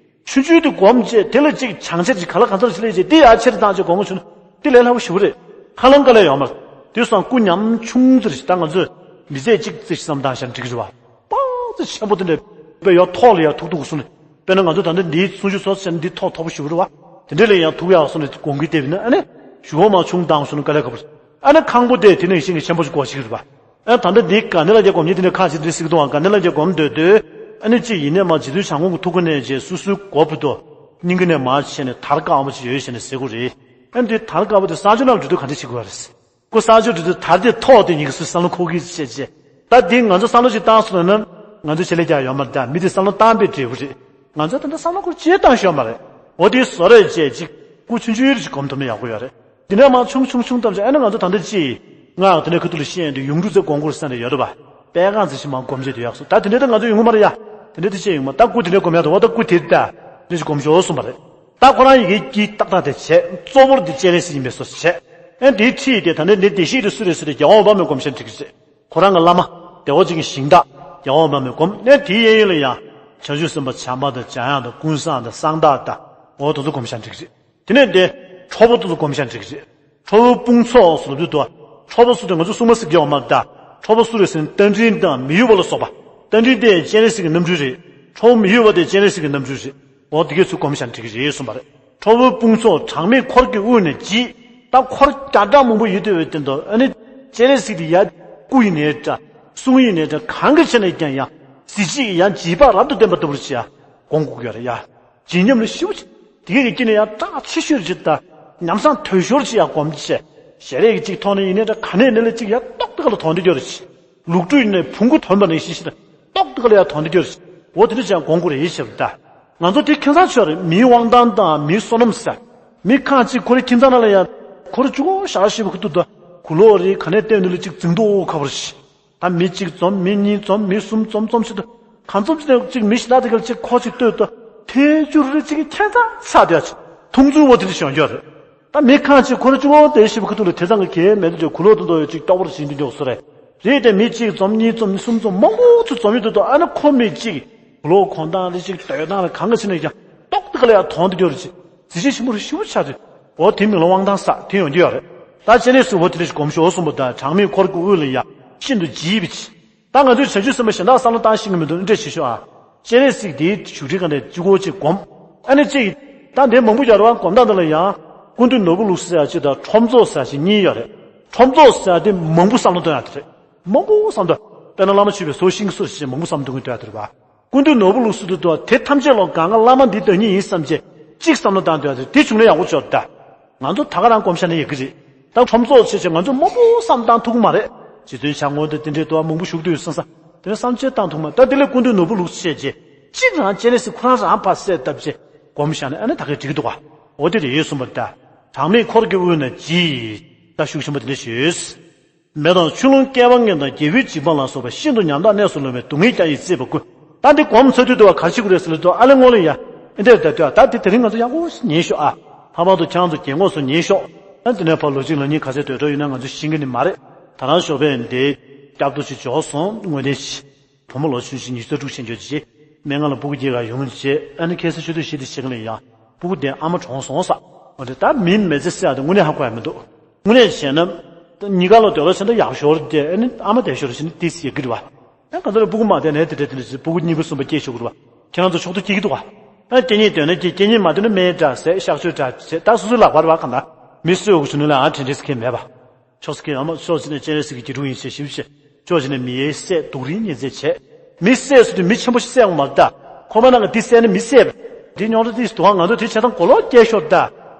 ཆུང་ཆུང་དེ་སྒོམ་བྱས། དེ་ལ་ཅིག་བྱང་ཆ་ཅིག་ག་ལ་གང་འཚམ་ཞིག་སླེབས་བྱས། འདི་ཡར་ཆེ་རུ་བཏང་བྱས་སྒོམ་དགོས་བྱུང་ན། འདི་ལས་སླ་པོ་ཞེ་པོ་རེད། ཁ་ལོང་དཀའ་ལས་ཡོད་མ་རེད། དེ་སོང་སྐུ་ཉམས་ཆུང་ཙམ་ཞིག་ད་ང་ཚོས་མི་ཚེ་གཅིག་ཙམ་ཞིག་བསམ་བཏང་བཞག་འགྲིག་གི་རེད་བ། པང་ཙི་ཆེན་པོ་དེ་འདྲ་དཔེ་ཡོད་ཐོག་ལ་ཡང་ཐུག་ཐུག་སོང་ནས། དཔེར་ན་ང་ཚོ་ད་ལྟ་འདིའི་གསུང་ཆོས་ཚོ་བྱས་ན་འདི་ཐོག་མཐོ་པོ་ཞེ་པོ་རེད་བ། དེ་འདྲ་ལ་ཡང་ཐུག་ཡག་སོང་ནས་དགོངས་ཀྱི་བསྡད་པ་ཡིན་ན། ཨ་ནི་གཞུག་གུ་མར་ཆུང་བཏང་སོང་ན་དཀའ་ལས་ཁག་པོ་རེད། ཨ་ནི་ཁང་པ་དེ་དེ་ནས་ཤིང་གི་ཆེན་པོ་ཞིག་སྒོ་ཕྱེ་གི་རེད་བ། ཨ་ད་ལྟ་འདི་དགའ་ལྡན་ལྷ་བརྒྱ་སྒོམ་མཁན་དེ་འདྲ་ཁག་ཅིག་འདི་གཟིགས་འདུག་ཨང་། དགའ་ལྡན་ལྷ་བརྒྱ་སྒོམ་སྡོད་དུས། ཨ་ནི་གཅིག་ཡིན་ནས་མར་རྗེ་བཙུན་བྱམས་མགོན་གྱི་ཐུགས་ཀ་ནས་བྱས། སོ་སོའི་མགོ་བུ་དོ། སྙིང་ག་ནས་མར་བྱས་ནས་དར་དཀར་པོ་ཅིག་ཡོད་བྱས་ནས་ཟེར་དགོས་རེད། ཨ་ནི་དེ་དར་དཀར་པོ་དེ་གསང་སྤྱོད་ནང་འགྲོ་དུས་ག་འདྲ་བྱེད་དགོས་རེད། ཁོ་གསང་སྤྱོད་འགྲོ་དུས་དར་དེ་ཐོག་དེ་ཉིད་ཀྱི་སུ་བསམ་བློ་འཁོར་གྱི་བྱས་བྱས། ད་དེ་ང་ཚོ་བསམ་བློ་ཅིག་བཏང་སོང་ན། ང་ཚོ་ཆེད་ལས་རྒྱག་ཡོད་མ་རེད་ད། མི་དེ་བསམ་བློ་བཏང་པའི་འབྲས་བུ་རེད། ང་ཚོ་ད་ལྟ་བསམ་བློ་འཁོར་ཅིག་བཏང་ཤོག་མ་རེད། འོ་དེ་བཟོ་རེད་བྱས་ཅིག་སྐུ་ཆུང་ཆུང་རེ་ཅིག་སྒོམ་ཐུབ་ན་ཡག་པོ་ཡོད་རེད། དེ་འདྲ་མར་ཆུང་ཆུང་ཆུང་བཏང་བྱས། ཨ་ནི་ང་ཚོ་ད་ལྟ་ཅིག་སྔགས་དེ་འདྲ་ཁ་ཐུག་ལ་བཤད་ཡོང་དུས་ཡུངས་འབྲུ་ཙམ་སྒོམ་དགོས་བསམ་ནས་ཡོད་རེད་པ། པད་ཁ་ཙམ་ཞིག་མར་སྒོམ་བྱས་དུས་ཡག་སོང་། ད་དེ་འདྲ་ད་ང་ཚོ་ཡོང་གི་མ་རེད་ཡ། དེ་འདྲ་དེ་བྱས་ཡོང་མ། ད་སྐུ་དེ་འདྲ་སྒོམ་ཡག་འདུག་བ། ད་སྐུ་དེ་ད་དེ་ཅིག་སྒོམ་ཤོག་གསུངས་པ་རེད། ད་ཁོ་རང་ཡི་གེ་དཀྱིལ་ཏག་ཏག་དེ་བྱས། གཙོ་བོར་དེ་སྤྱན་རས་གཟིགས་ཡིན་པའི་བཟོ་བྱས། ཨ་ནི་དེའི་འཁྲིས་དེ་ད་ནི་འདི་བདེ་གཤེགས་དེ་སུ་རེད་ཟེར་དུས་རྒྱལ་བ་འོད་དཔག་མེད་སྒོམ་བྱས་འགྲིག་གི་རེད། ཁོ་རང་གི་བླ་མ་བདེ་བ་ཅན་གྱི་ཞིང་བདག་རྒྱལ་བ་འོད་དཔག་མེད་སྒོམ། ཨ་ནི་དེའི་གཡས་གཡོན་ལ་ཡང་བྱང་ཆུབ་སེམས་དཔའ་བྱམས་པ་དང་འཇམ་དབྱངས་དང་ཀུན་བཟང་དང་གསང་བདག་དང་། འོ་དེ་ཚོ་སྒོམ་བྱས་འགྲིག་གི་རེད། དེ་ནས་དེ་ཁྲོ་བོ་དེ་ཚོ་སྒོམ་བྱས་འགྲིག་གི་རེད། ཁྲོ་བོའི་དཔུང་ཚོགས་ཟེར་དུས་དོ། ཁྲོ་བོ་ཟེར་དུས་ང་ཚོ་སྲུང་མ་ཟེར་གྱི་ཡོད་མ་རེད་ད། ཁྲོ་བོ་སུ་རེད་ཟེར་ན་རྟ་མགྲིན་དང་མི་གཡོ་བ་ལ་སོགས་པ། རྟ་མགྲིན་དེ་སྤྱན་རས་གཟིགས་ཀྱི་རྣམ་སྤྲུལ་རེད། ཁྲོ་བོ་མི་གཡོ་བ་དེ་སྤྱན་རས་གཟིགས་ཀྱི་རྣམ་སྤྲུལ་རེད། འོ་དེ་གས་ཚུར་སྒོམ་བྱས་འགྲིག་གི་རེད་གསུངས་པ་རེད། ཁྲོ་བོའི་དཔུང་ཚོགས་གྲངས་མེད་འཁོར་གྱི་དབུས་ནས་བརྗིད། ད་འཁོར་བརྒྱ་ཕྲག་མང་པོ་ཡོད་དུས་བའི་སྟེང་དུ། ཨ་ནི་སྤྱན་རས་གཟིགས་དེ་ཡར་སྐུ་ཡིན་ནའི་འདྲ། གསུང་ཡིན་ནའི་འདྲ། གང་གི་ཆ་ནས་ཀྱང་ཡང་གཟི་བརྗིད་ཀྱི་ཡང་བརྗིད་པ་རབ་ཏུ་ལྡན་པ་ལྟ་བུར་བྱས་སྒོམ་དགོས་ཀྱི་ཡོད་རེད་ཡ། བརྗིད་ཉམས་ལ་ཞེ་པོ་ཅིག་དེ་གའི་དཀྱིལ་ནས་ཡང་གྲགས་ཆེ་ཤོས་ཅིག་དང་། ཉམས་སྣང་དོད་ཤོར་ཅིག་ཡང་སྒོམ་བྱས། ཞལ་རས་ཀྱི་ཅིག་ཐོག་ནས་ཡིན་ནའི་འདྲ། ག་ནས་ནས་ལ་ཅིག་ཡང་ཏོག་ཏོག་ལ་དོན་འགྲིག་ཡོད་རེད། ལུག་ཁྲོད་ནས་བོང་གུ་ཐོན་པ་ནང་བཞིན་ཞིག་ཏོག་ཏོག་ལ་ཡང་དོན་འགྲིག་ཡོད་རེད། འོ་དེ་འདྲ་ཅིག་ཡང་སྒོམ་དགོས་རེད་ཡིན་ཞེས་པ་ད། ང་ཚོ་དེ་ཁྱིམ་ཚང་ཆོས་རེད། མིའི་དབང་ཐང་དང་མིའི་བསོད་ནམས་ཟེར། མི་ཁ་ཅིག་ཁོ་རའི་ཁྱིམ་ཚང་ནང་ལ་ཡང་ཁོ་ར་གཅིག་པོ་བཞག་ཤེས་པ་ཁུ་ཐུག་ཏུ། གུ་ལོག་རེད། ག་ནས་བལྟས་ནས་ལ་ཅིག་འཛིང་དོག་ཁ་པོ་རེད། ད་མི་གཅིག་འཛོམས། མི་གཉིས་འཛོམས། མི་གསུམ་འཛོམས། འཛོམས་ཤིག་ཏུ། གང་འཛོམས་ཅིག་ནས་ཅིག་མི་ཞེ་དྲག་དེ་གར་ཅིག་ཁོ་ཅིག་ལྟོས་ཏོ། ཐལ་འགྱུར་རེ་ཅིག་ཁྱད་མཚར་ཆགས་བསྡད་ཅིག་མཐོང་ཚུལ་འོ་དེ་འདྲ་བྱུང་ཡོད་རེད། ད་མི་ཁ་ཅིག་ཁོ་ར་གཅིག་པོ་བསྡད་ཤེས་པ་ཁུ་ཐུག་ལ་དེ་ཚང་གི་གལ་མེད་དུ་ཅིག་གུ་ལོག་ཏུ་འདུག་ཡོད་ཅིག་ལྟོགས་པོར་བྱེད་འདུག་འཇོག་སུ་རེད། རེད་དེ་མི་གཅིག་འཛོམས། གཉིས་འཛོམས། གསུམ་འཛོམས། མང་པོ་ཚོ་འཛོམས་ཡོད་དུ་དོ། ཨ་ནི་ཁོ་མི་གཅིག་གུ་ལོག་གོང་ཐང་རེ་ཅིག་སྡོད་སྟངས་ལ་གང་ག་ཕྱིན་ནས་ཀྱང་ཏོག་ཏོག་ལ་ཡང་དོན་དུ་འགྱུར་ཅིག་གཟི་བརྗིད་ཆེན་པོ་རེ་ཞེ་པོ་ཆགས་ཏེ། འོ་དེ་མི་ལ་དབང་ཐང་ཟེར་དེ་ཡོང་རྒྱུ་ཡོད་རེད། ད་སྤྱན་རས་གཟིགས་འོ་དེ་འདྲ་ཞིག་སྒོམ་ཤོག་གསུངས་པ་དང་། གྲངས་མེད་འཁོར་གྱི་དབུས་ལ་ཡང་ཤིན་ཏུ་བརྗིད་པའི་ཕྱིར། ད་ང་ཚོས་བྱང་ཆུབ་སེམས་དཔའ་གཞན་དག་བསམ་བློ་བཏང་ཤེས་ཀྱི་མི་འདུག་འདྲ་བྱེད་ཤོག་ཨ། སྤྱན་རས་གཟིགས་དེའི་བཞུགས་ཁྲི་ག་འདྲ་གཅིག་པོ་གཅིག་སྒོམ། ཨ་ནི་གཅིག་ད་འདི་མང་པོ་ཡོད་རེད་བ། སྒོམ་སྟངས་འདི་ལ་ཡང་། སྐུ་མདུན་ནོར་བུ་ལུགས་སྲོལ་ཟེར་ཡག་གཅིག་དང་ཁྲོམ་ཚོགས་ཟེར་ཡག་གཅིག་གཉིས་ཡོད་རེད། ཁྲོམ་ཚོགས་ཟེར་ཡག་དེ་མང་པོ་བསམ་བློ་གཏོང་ཡག་དེ་རེད། མང་པོ་བསམ་བློ། དཔེར་ན་བླ་མ་མཆོད་པའི་ཟོ་ཤིང་གི་ཟོ་ཞེས་མང་པོ་བསམ་བློ་གཏོང་གི་འདོད་ཡག་དེ་རེད་བ། སྐུ་མདུན་ནོར་བུ་ལུགས་སྲོལ་དུ་དུ་དེ་ཐམས་ཅད་ལ་གང་ག་བླ་མ་འདི་དོན་གཉེར་ཡིན་བསམ་བྱས་གཅིག་བསམ་བློ་བཏང་འདོད་ཡག་དེ་རེད། དེ་བྱུང་ན་ཡག་པོ་ཅིག་ཡོད་རེད་ད། ང་ཚོ་ད་ག་རང་སྒོམ་བཞག་ན་ཡག་གི་རེད། ད་ཁྲོམ་ཚོགས་བྱས་བྱས་ང་ཚོ་མང་པོ་བསམ་བཏང་ཐུབ་ཀྱི་མ་རེད། རྗེ་བཙུན་བྱམས་མགོན་དང་དེ་འདྲའི་དུ་བ་མང་པོ་བཞུགས་དུས་སང་སང་དེ་འདྲ་བསམ་འཆར་བཏང་ཐུབ་མ། ད་དེ་ལས་སྐུ་མདུན་ནོར་བུ་ལུགས་བྱས་བྱས་གཅིག་རང་སྤྱན་རས་གཟིགས་ཁོ་རང་རང་ཕར་གསལ་བཏབ་བྱས་སྒོམ་བཞག་ན་ཨ་ནི་ད་གའི་འགྲིག་གི་འདུག་ག་འོ་དེ་རེད་གསུངས་པ་རེད་ད། གྲངས་མེད་འཁོར་གྱི་དབུས་ན་བརྗིད། ད་ཤུགས་ཆེན་པོ་དེ་འདྲ་ཞུས། མེ་དང་ཆུ་རླུང་བསྐལ་པ་ལྔ་དང་། རྒྱལ་བུའི་བྱིན་པ་ལ་སོགས་པ། ཤིན་ཏུ་ཉམས་དག་གནས་སུ་ལྷུང་བའི། སྡུག་བསྔལ་རྒྱ་ཡིས་གཙེས་པ་ཀུན། ད་འདི་སྒོམ་ཚར་དུས་དུ་བ་ག་རེ་བྱེད་དགོས་རེད་ཟེར་ལ་དུ་ཨ་ལེ་ངོ་ལེ་ཡ། ཨེ་འདྲ་རེད་ད། ད་དེ་དེ་རིང་ང་ཚོ་ཡག་པོ་ཉན་ཤོག་ཨ། ལྷག་པར་དུ་ཁྱེད་རང་ཚོ་རྒན་གོག་ཚོ་ཉན་ཤོག་ཨ་དེ་ནས་ཕར་ལོ་གཅིག་ལོ་གཉིས་ག་ཚད་སྡོད་འགྲོ་ཡོད་ན་ང་ཚོ་ཤེས་ཀྱི་ནི་མ་རེད། ད་རང་ཞོགས་པས་འདི་སྐྱབས་ཐོག་ཅིག་འབྱོར་སོང་། དངོས་གནས་ཤི། བུ་མོ་ལོ་ཆུང་ཆུང་ཉི་ཤུ་རྩ་དྲུག་ཕྱིན་ཆོག་ཅིག་སྨན་ཁང་ལ་སྤུ་གུ་སྐྱེ་ག་ཡོང་བྱས། ཨ་ནི་ཁ་སང་ཆུ་ཚོད་བཞི་དེ་ཕྱེད་ཀ་ལ་ཡང་སྤུ་གུ་དེ་ཨ་མ་གྲོངས་སོང་ས། འོ་དེ་ད་མིའི་མི་ཚེ་ཟེར་ཡག་དེ་དངོས་གནས་ཧ་གོ་ཡག་མི་འདུག་དངོས་གནས་བྱས་ན། གཉིས་ཀ་ལ་སྡོད་ལ་ཕྱིན་ད་ཡག་ཞོར་དེ་ཨ་ནི་ཨ་མ་བསྡད་ཞོར་ཕྱིན་ཏི་སི་ཡག་གི་རེད་བ། ཨ་ག་ཚོད་ལ་སྤུ་གུ་མ་བསྡད་ནས་དེ་འདྲ་དེ་འདྲ་ཟེར་སྤུ་གུ་གཉིས་པ་གསུམ་པ་སྐྱེས་ཆོག་གི་རེད་བ། ཁྱེད་རང་ཚོ་ཕྱོགས་བསྡུ་སྐྱེ་གི་འདུག་བ། ཨ་སྐྱེ་གཉིས་སྡོད་ན་སྐྱེ། སྐྱེ་གཉིས་མ་སྡོད་ན་སྨན་འདྲ་ཟས་གཤག་བཅོས་འདྲ་བྱས། ད་སོ་སོའི་ལག་པར་བ་གང་ལྟར་མི་གསོད་དགོས་བྱུང་ན་ལ་ཨ་དྲན་འདྲེས་ཁེལ་མེད་པ། ཕྱོགས་སུ་ཁེལ་ཡང་མ་ཕྱོགས་གཅིག་ནས་སྤྱན་རས་གཟིགས་ཀྱི་དགེ་ཕྲུག་ཡིན་ཞེས་ཞིབ་བཤད། ཕྱོགས་གཅིག་ནས་མི་ཡི་བསད་སྡུག་རིགས་ཉེས་ཚད་བྱས། མི་བསད་ཟེར་དུས་མི་ཆེན་པོ་ཞིག་བསད་འོང་མ་རེད་ད། ཁོ་པ་ནང་གི་འདི་བསད་ན་མི་བསད། འདི་རྙོག་དྲ་ཏིས་དུ་ཧང་ང་ཚོ་དེ་བྱས་ཙང་གོ་ལོག་སྐྱེ་ཤོར་ད།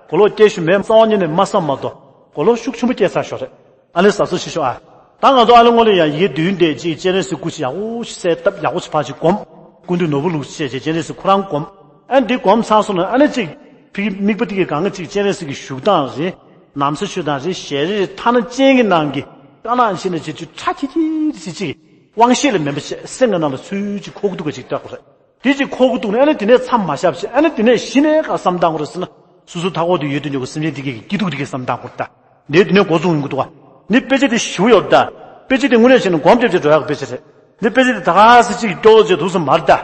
གོ་ལོག་སྐྱེ་ཤོར་མེད་རྩ་བ་ཉིད་ནས་མ་བསམ་མ་གཏོགས་གོ་ལོག་ཤུགས་ཆེན་པོ་སྐྱེ་ཚར་ཤོར་རེད། ཨ་ལེ་ཟ་སོ་ཤི་ཤོག་ཨ། ད་ང་ཚོ་ཨ་ལེ་ངོ་ལེ་ཡང་ཡི་གེ་བདུན་དེ་ཅིག་སྤྱན་རས་གཟིགས་སྐུ་ཞིག་ཡག་པོ་ཞིག་གསལ་བཏབ་ཡག་པོ་ཞིག་ཕར་ཞིག་སྒོམ། སྐུ་མདུན་ནོར་བུ་ལུགས་བྱས་བྱས་སྤྱན་རས་གཟིགས་ཁོ་རང་སྒོམ། ཨ་ནི་འདི་སྒོམ་ཚར་སོང་ན་ཨ་ནི་གཅིག་ཕི་གི་དམིགས་པ་དེ་གི་གང་གི་གཅིག་སྤྱན་རས་གཟིགས་ཀྱི་བཞུགས་སྟངས་རེད། ན་བཟའ་མཆོད་སྟངས་རེད། ཞལ་རས་རེད། ཐ་ན་སྤྱན་གྱི་ནང་གི་དཀར་ནག་ཕྱེ་ནས་བྱེད་ཚུལ་ཁྲ་ཁྱི་ཁྱི་རེད་ཅིག་ཅིག་དབང་ཤེས་ལ་མེད་པ་བྱས་སེམས་ཀྱི་ནང་ལ་ཚུལ་གཅིག་འཁོར་གྱི་འདུག་ག་ཅིག་ལྟ་དགོས་རེད། དེ་གཅིག་འཁོར་གྱི་འདུག་ན་ཨ་ནི་དེ་ནས་མཚམས་མ་བཞག་བྱས་ཨ་ནི་དེ་ནས་གཞི་ནས་ག་བསམ་བཏང་དགོས་རེད་ཟེར་ན། སོ་སོའི་མཐའ་འཁོར་དུ་ཡོད་དུ་ཉོ་གི་སེམས་ཅན་དེ་གའི་སྐྱིད་སྡུག་དེ་གའི་བསམ་བཏང་དགོས་རེད་ད། འདིའི་དེ་ནས་འགོ་བཙུགས་ཡོང་གི་འདུག་ག་ནི་དཔེ་ཆ་དེ་ཞིབ་ཡོད་ད། དཔེ་ཆ་དེ་དངོས་གནས་བྱས་ན་སྒོམ་རྒྱབ་བྱས་འགྲོ་ཡག་གི་དཔེ་ཆ་རེད། འདི་དཔེ་ཆ་དེ་ད་ག་སེ་གཅིག་སྐྱོ་བོ་བྱས་འདུག་སེ་མ་རེད་ད།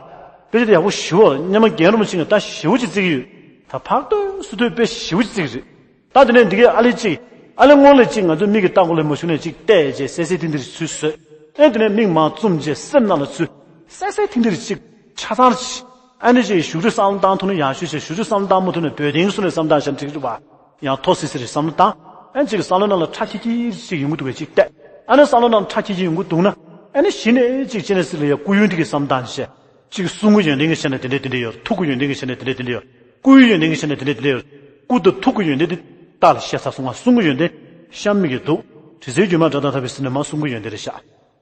དཔེ་ཆ་དེ་ཡག་པོ་ཞིབ་པོ་སྔོན་མ་རྒན་རིན་པོ་ཆེ་གིས་ད་ཞིབ་པོ་ཅིག་བརྩི་གི་ཡོད། ད་ཕག་ཏུ་སུ་ཏུ་དཔེ་ཞིབ་པོ་ཅིག་བརྩི་གི་རེད། ད་དེ་ནས་འདི་གའི་ཨ་ལེ་གཅིག་ཨ་ལེ་སྔོན་ལ་གཅིག་ང་ཚོ་མིག་གིས་ལྟ་དགོས་ལེ་མ་བྱུང་ནས་གཅིག་བལྟས་བྱས་གསལ་གསལ་ཐིང་ཐིང་ཚུལ་བཟོས། ཨེ་དེ་ནས་མིག་མར་བཙུམས་བྱས་སེམས་ནང་ལ་ཚུལ་གསལ་གསལ་ཐིང་ཐིང་གཅིག་ཆ་ཚང་གཅིག་ཨ་ནི་གཅིག་བཞུགས་ཁྲི་བསམ་བློ་བཏང་ཐུབ་ན་ཡག་ཤོས་བྱས། བཞུགས་ཁྲི་བསམ་བློ་བཏང་མ་ཐུབ་ན་བོད་དོན་གྱི་བཟོ་ལས་བསམ་བློ་བཏང་བྱས་འགྲིག་རེད་བ། ཡང་ཐོག་སི་སི་རེ་བསམ་བློ་བཏང་། ཨ་ནི་གཅིག་བསམ་བློ་ནང་ལ་ཁྲ་ཁྱི་ཁྱི་གཅིག་ཡོང་གི་འདུག་གས་གཅིག་བལྟས། ཨ་ནི་བསམ་བློ་ནང་ཁྲ་ཁྱི་ཁྱི་ཡོང་གི་འདུག་ན། ཨ་ནི་གཞི་ནས་གཅིག་སྤྱན་རས་གཟིགས་ལ་ཡ་སྐུ་ཡོན་དེ་གའི་བསམ་བློ་བཏང་བྱས། གཅིག་གསུང་གི་ཡོན་ཏན་གྱི་ཆ་ནས་དེ་འདྲས་དེ་འདྲས་ཡོད། ཐུགས་ཀྱི་ཡོན་ཏན་གྱི་ཆ་ནས་དེ་འདྲས་དེ་འདྲས་ཡོད། སྐུའི་ཡོན་ཏན་གྱི་ཆ་ནས་དེ་འདྲས་དེ་འདྲས་ཡོད། སྐུ་དང་ཐུགས་ཀྱི་ཡོན་ཏན་དེ་རྟགས་ལ་བཤད་ཚར་སོང་ང་། གསུང་གི་ཡོན་ཏན་གཤམ་མིག་གིས་འདུག་དྲི་ཟའི་རྒྱུད་མ་སྒྲ་དང་ཐ་བའི་སི་ནས་མ་གསུང་གི་ཡོན་ཏན་རེད་ཤག་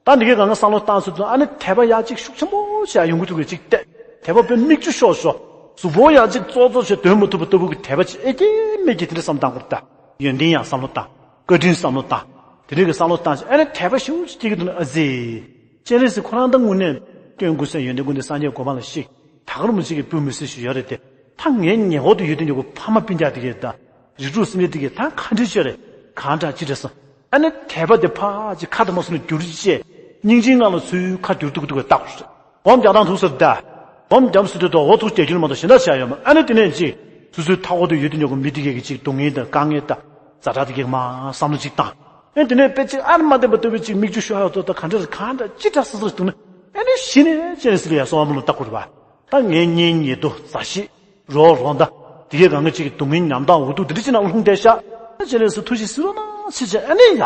ད་འདི་གའི་སྒང་ག་བསམ་བློ་བཏང་ཚུལ་དུ་ཨ་ནི་དད་པ་ཡག་གཅིག་ཤུགས་ཆེན་པོ་ཞིག་ཡོང་གི་འདུག་གས་གཅིག་བལྟས། དད་པ་དཔེ་མིག་ཆུ་ཤོར་ཤོར། གཟུགས་པོ་ཡག་གཅིག་ཙོག་ཙོག་བྱས་འདོན་མ་ཐུབ་པ་ལྟ་བུ་གི་དད་པ་ཅིག་ཨེ་སྐྱེ་མེད་ཀྱི་དེ་འདྲ་བསམ་བཏང་དགོས་རེད་ད། ཡོན་ཏན་ཡང་བསམ་བློ་བཏང་། བཀའ་དྲིན་བསམ་བློ་བཏང་། དེ་འདྲ་གི་བསམ་བློ་བཏང་ཞིག་ཨ་ནི་དད་པ་ཞེ་པོ་ཅིག་སྐྱེ་གི་འདུག་ན། ཨ་ཙི། སྤྱན་རས་གཟིགས་ཁོ་རང་ད་དངོས་གནས་སྟོན་དགོས་ས་ཡོན་ཏན་ཀུན་ལྡན་སངས་རྒྱས་གོ་འཕང་ལ་གཤེགས། ད་ག་རིན་པོ་ཆེ་གི་བུ་མི་སྲིད་ཞིག་ཡོད་རེད་དེ། ད་ངའི་ཉེ་འཁོར་དུ་ཡོད་དུ་ཉོ་གི་ཕ་མ་སྤུན་ཀྱག་དེ་གས་ད། རིགས་དྲུག་སེམས་ཅན་དེ་གས་ད་ག་འདྲ་ཅིག་རེད། གང་འདྲ་ཅི་འདྲ་སོང་། ཨ་ནི་དད་པ་དེ་ཕར་ཅིག་ཁ་དང་མ་སོང་ནས་བསྒྱུར་ཅིག་བྱས། སྙིང་རྗེའི་ངང་ལ་ཚུར་ཁ་བསྒྱུར་ཐུབ་ཐུབ་པའི་རྟགས་རེད། སྒོམ་རྒྱག་སྟངས་ཐུག་ས་རེད་ད། སྒོམ་རྒྱབ་ཟེར་དུས་ད་འོ་ཐུག་རྒྱག་རྒྱུ་ལ་མ་གཏོགས་གཞན་དག་བྱ་ཡོད་མ་ཨ་ནི་དེ་ནས་ཅིག་སོ་སོའི་མཐའ་འཁོར་དུ་ཡོད་དུ་ཉོ་གི་མི་དེ་གས་ཀྱི་ཅིག་སྡུག་བསྔལ་དང་དཀའ་ངལ་དང་། ཛ་དྲག་དེ་གས་མར་བསམ་བློ་ཅིག་བཏང་། ཨེ་དེ་ནས་དཔེ་ཅིག་ཨ་ནི་མ་བདེན་པ་ལྟ་བུའི་ཅིག་མིག་ཆུ་ཤོར་ཡག་ཏོ་ད་ག་འདྲ་རེད། གང་འདྲ་ཅི་འདྲ་སོ་སོར་འདུག་ན། ཨ་ནི་གཞི་ནས་སྤྱན་རས་གཟིགས་ལ་ཡ་གསོལ་བ་སྨོན་ལམ་བཏབ་དགོས་རེད་བ། ད་ངའི་གཉེན་ཉེ་དུ་མཛའ་བཤེས། རོགས་རོགས་ཟླ། དེ་གའི་སྒང་ག་ཅིག་གི་སྡུག་བསྔལ་ཉམས་དང་འུ་ཐུག་དེ་འདྲ་ཅིག་ནང་ལྷུང་བསྡད་ཤག་ཨ་སྤྱན་རས་གཟིགས་ཐུགས་རྗེ་གཟིགས་རོགས་གནང་ཟེར་བྱས་ཨ་ནི་ཡ།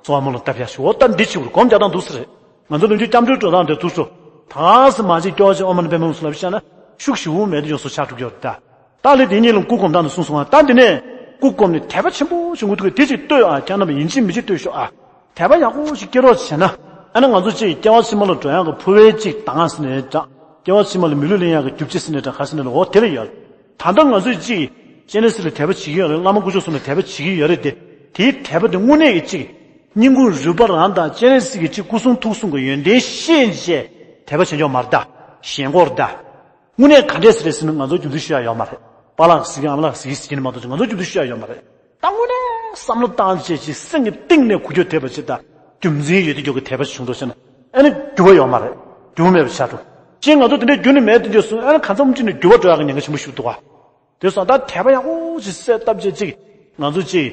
གསོལ་བ་སྨོན་ལམ་བཏབ་ཡག་ཞུ། འོ་ད་འདི་ཆེ་བོར་སྒོམ་རྒྱག་སྟངས་འདུག་ཟེར་རེད། ང་ཚོ་ནམ་རྒྱུན་སྐྱབས་འགྲོའི་འགྲོ་སྟངས་དེ་ཐུགས་སུ། ད་ག་སེ་མ་ཅིག་སྐྱོ་བ་ཅིག་ཨོཾ་མ་ཎི་པདྨེ་ཧཱུྃ་སུ་ལབ་ཤག་ན་ཤུགས་ཞེ་པོ་མེད་དུ་ཡོང་སོ་ཆགས་འགྲོ་གི་ཡོད་རེད་ད། ད་ལས་དེ་གཉིས་ལ་སྐུ་སྒོམ་སྟངས་དེ་གསུངས་སོང་ང་། ད་འདི་ནས་སྐུ་སྒོམ་ནས་དད་པ་ཆེན་པོ་ཞིག་འུ་ཐུག་གི་དེ་ཅིག་ལྟོས་ཨ། ཁྱེད་རྣམ་པ་ཡིན་གཅིག་མིན་གཅིག་ལྟོས་ཤོག་ཨ། དད་པ་ཡག་པོ་ཞིག་སྐྱེ་རོགས་བྱས་ན། ཨ་ནི་ང་ཚོ་ཅིག་སྐྱེ་བ་ཕྱི་མ་ལ་འགྲོ་ཡག་གི་འཕོ་བའི་ཅིག་དང་ཟེར་ནས་འདྲ། སྐྱེ་བ་ཕྱི་མ་ལ་མི་ལུས་ལེན་ཡག་གི་རྒྱུ་ཆ་ཟེར་ནས་འདྲ་ག་ཟེར་ནས་འོ་དེ་ལ་ཡོད། ད་ལྟ་ང་ཚོས་ཅིག་སྤྱན་རས་གཟིགས་ལ་དད་པ་བྱེད་ཀྱི་ཡོད་རེད། བླ་མ་དཀོན་མཆོག་གསུམ་ལ་དད་པ་བྱེད་ཀྱི་ཡོད་རེད་དེ། དེའི་དད་པ་དེ་དངོས་གནས་ཀྱི་ཅིག་སྙིང་ཁུང་རུས་པ་རང་དང་སྤྱན་རས་གཟིགས་ཀྱི་ཅིག་སྐུ་གསུང་ཐུགས་གསུམ་གྱི་ཡོན་ཏན་ཤེས་བྱས་དད་པ་བྱེད་ཀྱི་ཡོད་མ་རེད་ད། ཞེན་ཁོག་རེད་ད། དངོས་གནས་ག་འདྲས་ཟེར་རེད་ཟེར་ན་ང་ཚོ་རྒྱུ་མཚན་ཞུ་ཡག་ཡོད་མ་རེད། པཱ་ལགས་ཟེར་གྱི་ཨ་མ་ལགས་ཟེར་གྱི་ཟེར་གྱི་ནི་མ་གཏོགས་ང་ཚོ་རྒྱུ་མཚན་ཞུ་ཡག་ཡོད་མ་རེད། ད་དངོས་གནས་བསམ་བློ་བཏང་བྱས་ཅིག་སེམས་ཀྱི་གཏིང་ནས་གུས་འདུད་དད་པ་ཅིག་དང་རྒྱུ་མཚན་ཡོད་དེ་འཇོག་གི་དད་པ་ཅིག་བྱུང་འགྲོ་ཟེར་ན་ཨ་ནི་འགྱུར་བ་ཡོད་མ་རེད། འགྱུར་བ་མེད་པ་ཆགས་འགྲོ། ཅིག་ང་ཚོ་དེ་འདྲའི་རྒྱུ་ནི་མེད་དུ་འགྱུར་སོང་ཨ་ནི་གང་འཚམ་ཅིག་ནས་འགྱུར་བ་འགྲོ་ཡག་གི་ཉེན་ཁ་ཆེན་པོ་ཞིག་འདུག་ག་དེ་སོང་ད་དད་པ་ཡག་པོ་ཅིག་གསལ་བཏབ་བྱས་ཅིག་ང་ཚོ་ཅིག་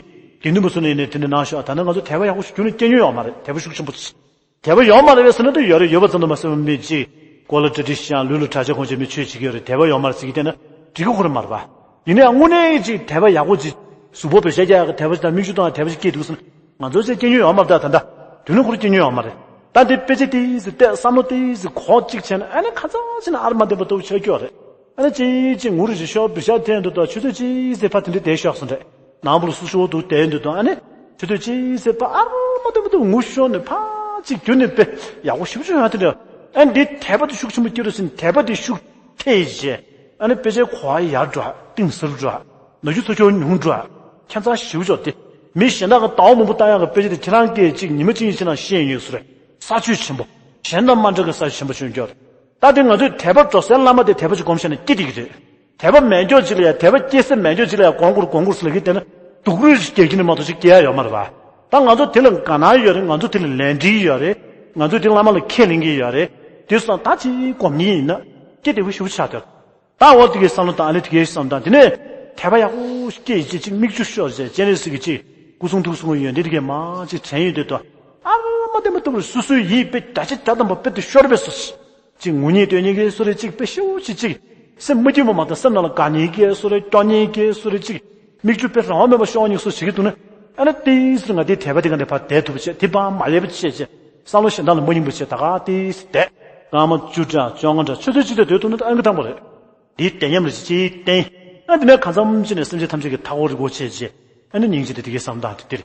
དགེ་འདུན་པ་ཚོ་ནས་ནས་དེ་འདྲ་གནང་ཤོག་ད་ནི་ང་ཚོ་དད་པ་ཡག་པོ་ཞིག་རྒྱུ་ནི་སྐྱེ་མྱོང་ཡོད་མ་རེད། དད་པ་ཤུགས་ཆེན་པོ་ཅིག་དད་པ་ཡོད་མ་རེད་པས་ཟེར་ན་ད་ཡོད་རེད། ཡོད་པ་ཙམ་དུ་མ་ཟད་པ་མི་གཅིག་མགོ་ལ་གྲ་སྒྲིག་བཞག་ལུས་ལ་གྲྭ་ཆས་གོན་བྱས་མི་ཆོས་བྱེད་ཀྱི་ཡོད་རེད། དད་པ་ཡོད་མ་རེད་ཟེར་གྱི་བསྡད་ན་འགྲིག་གི་ཁོ་རང་མ་རེད་པ། ཡིན་ནའང་དངོས་གནས་ཀྱི་ཅིག་དད་པ་ཡག་པོ་ཅིག་གཟུགས་པོ་བེ་ཤ་རྒྱག་ཡག་གི་དད་པ་ཅིག་དང་མིག་ཆུ་གཏོང་ཡག་དད་པ་ཅིག་སྐྱེས་འདུག་ཟེར་ན་ང་ཚོ་ཅིག་སྐྱེ་མྱོང་ཡོད་མ་རེད། ད་ད་ལྟ་དུས་ལོ་འཁོར་སྐྱེ་མྱོང་ཡོད་མ་རེད། ད་འདི་དཔེ་ཆ་དེ་ཟེར་བལྟས་བསམ་བློ་དེ་ཟེར་གོ་གཅིག་བྱས་ན་ཨ་ནི་ཁ་ཚ་ཅིག་ན་ཨ་རུ་མ་བདེ་བ་ལྟ་བུ་ཆགས་ཀྱི་ཡོད་རེད། ཨ་ནི་ཅིག་ཅིག་ངུ་རུ་ཞིག་ཤོག་བེ་ཤ་འཐེན་འདུག་དང་ཆུ་ཚོད་ཅིག་ཟེར་ཕ་དེ་འདྲ་བསྡད་ཤོག་སོང་རེད། ནང་པུ་ལ་སུ་ཤོར་འདུག་བསྡད་འདུག་དང་ཨ་ནི་ཆུ་ཚོད་ཅིག་ཟེར་ཕ་ཨ་རུ་མ་བདེ་བ་ལྟ་བུ་ངུ་ཤོར་ནས་ཕ་ཅིག་རྒྱུ་ནས་དཔེ་ཡག་པོ་ཞེ་པོ་ཅིག་ཡོང་ཡ་དེ་འདྲ། ཨ་ནི་འདི་དད་པ་དེ་ཤུགས་ཆེན་པོ་སྐྱེ་རུ་ཟིན་དད་པ་དེ་ཤུགས་ཐེ་བྱས། ཨ་ནི་དཔེ་ཆའི་གོ་བ་ཡར་འགྲོ་གཏིང་ཟབ་འགྲོ། ནག་ཆུ་ཚ་ཁྱོ་ཉུང་འགྲོ། ཁྱད་མཚར་ཞེ་པོ་ཅིག་སྟེ། མི་གཞན་དག་གི་ཟླ་བ་མང་པོ་བལྟ་ཡག་གི་དཔེ་ཆ་དེ་ཁྱེད་རང་སྐད་ཅིག་ཉི་མ་གཅིག་གཉིས་ཕྱི་ནང་ཤེས་ཡོང་སུ་རེད། ས་ཆོད་ཆེན་པོ། གཞན་དང་མ་འདྲ་གི་ས་ཆོད་ཆེན་པོ་བྱུང་རྒྱུ་རེད། ད་དེ་ང་ཚོས་དད་པ་འགྲོ་སའི་བླ་མ་དེ་དད་པ་ཅིག་སྒོམ་བྱས་ན་སྐྱིད་བསྡད་ཀྱི་རེད། དད་པ་མེད་མཁན་ཅིག་ལ་ཡང་དད་པ་སྐྱེ་ས་མེད་མཁན་ཅིག་ལ་ཡང་སྒོམ་དགོས་སྒོམ་དགོས་ཟེར་ལབ་ཀྱི་བསྡད་ན་སྡུག་རུས་ཤིག་རྒྱག་གི་ནི་མ་གཏོགས་ཅིག་སྐྱེ་ཡ་ཡོད་མ་རེད་པ། ད་ང་ཚོ་དེ་ལ་དགའ་སྣང་ཡོད་རེད། ང་ཚོ་དེ་ལ་ལས་འབྲེལ་ཡོད་རེད། ང་ཚོ་དེ་བླ་མ་ལ་ཁས་ལེན་གྱི་ཡོད་རེད། དེ་སོང་ད་ཅིག་སྒོམ་ཉེན་ཡིན་ན་སྐྱིད་བདེ་པོ་ཞེ་པོ་ཆགས་འདུག་ད་འོ་དེ་གའི་བསམ་བློ་བཏང་། ཨ་ནི་དེ་གའི་བསམ་བཏང་། དེ་ནས་དད་པ་ཡག་པོ་སྐྱེས་བྱས་ཅིག་མིག་ཆུ་ཤོར་བྱས་སྤྱན་རས་གཟིགས་ཀྱི་ཅིག་སྐུ་གསུང་ཐུགས་གསུང་གི་ཡོན་ཏན་དེ་གའི་མར་ཅིག་དྲན་ཡོང་དུས་དུ་ཨ་རུ་མ་བདེ་མ་ཐུབ་པར་སོ་སོའི་ཡིད་དཔེ་བརྒྱ་ཆ་བརྒྱ་ཐམ་པ་དཔེ་དེ་ཤོར་བས་སོ། ཅིག་ངུ་སྙིང་འདོད་སྙིང་གི་སོ་རེ་ཅིག་དཔེ་ཤེའུ་ཅིག་ཅིག་སེམས་མ་སྐྱིད་པ་མ་གཏོགས་སེམས་ནང་ལ་དགའ་སྙིང་གི་སོ་རེ་སྐྱོ་སྙིང་གི་སོ་རེ་ཅིག་མིག་ཆུ་དཔེ་རང་དབང་མེད་པར་ཤོར་སྙིང་སོ་བྱེད་ཀྱི་འདུག་ན། ཨ་ནི་ཏིས་ང་དེའི་དད་པ་དེ་ག་ནས་ཕར་བསྡད་ཐུབ་པ་བྱས་དེ་ཕར་མ་ལེན་པ་བྱས་བྱས་བསམ་བློ་གཞན་དག་ལ་མ་ཡེངས་པ་བྱས་ད་ག་ཏིས་བསྡད། སྐར་མ་བཅུ་འདྲ་བཅོ་ལྔ་འདྲ་ཆུ་ཚོད་གཅིག་དེ་སྡོད་ཐུབ་ན་ཨང་ཀི་དང་པོ་རེད། འདིའི་བདེ་ཉམས་ལ་ཅིག་བསྟེན། ཨ་དེ་ནས་གང་འཚམ་ཅིག་ནས་སེམས་ཅན་ཐམས་ཅད་ཀྱི་མཐའ་འཁོར་རི་སྒོ་ཕྱེ་བྱས་ཨ་ནི་སྙིང་རྗེ་དེ་དེ་གའི་བསམ་སྟངས་དེ་འདིར།